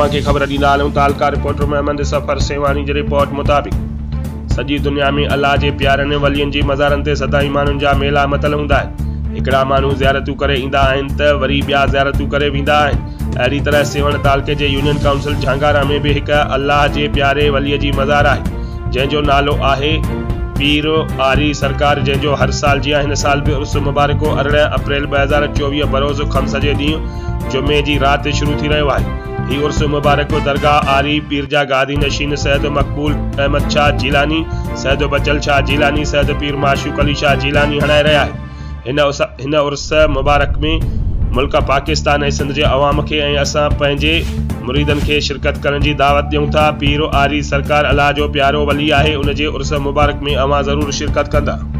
اوهان کي خبر ڏيندا هلون تعلقه رپورٽر محمد سفر سيوهاڻي جي رپورٽ مطابق سڄي دنيا ۾ الله جي پيارن ولين جي مزارن تي سدائين ماڻهن جا ميلا متل هوندا آهن. هڪڙا ماڻهو زيارتون ڪري ايندا آهن ته وري ٻيا زيارتون ڪري ويندا آهن. اهڙي طرح سيوهڻ تعلقي جي يونين ڪائونسل جهانگارا ۾ به هڪ الله جي پياري ولي جي مزار آهي جنهن جو نالو آهي پير آري سرڪار جنهن جو هر سال جيان هن سال به عرس مبارڪو 18 اپريل 2024 بروز خمس جي ڏينهن جمعي جي رات شروع ٿي رهيو آهي. هي عرس مبارڪ درگاهه آري پير جا گادي نشين سيد مقبول احمد شاهه جيلاني، سيد بچل شاهه جيلاني، سيد پير معشوق علي شاهه جيلاني هڻائي رهيا آهن. هن هن عرس مبارڪ ۾ ملڪ پاڪستان ۽ سنڌ جي عوام کي ۽ اسان پنهنجي مريدن کي شرڪت ڪرڻ جي دعوت ڏيون ٿا. پير آري سرڪار الله جو پيارو ولي آهي ان جي عرس مبارڪ ۾ اوهان ضرور شرڪت ڪندا.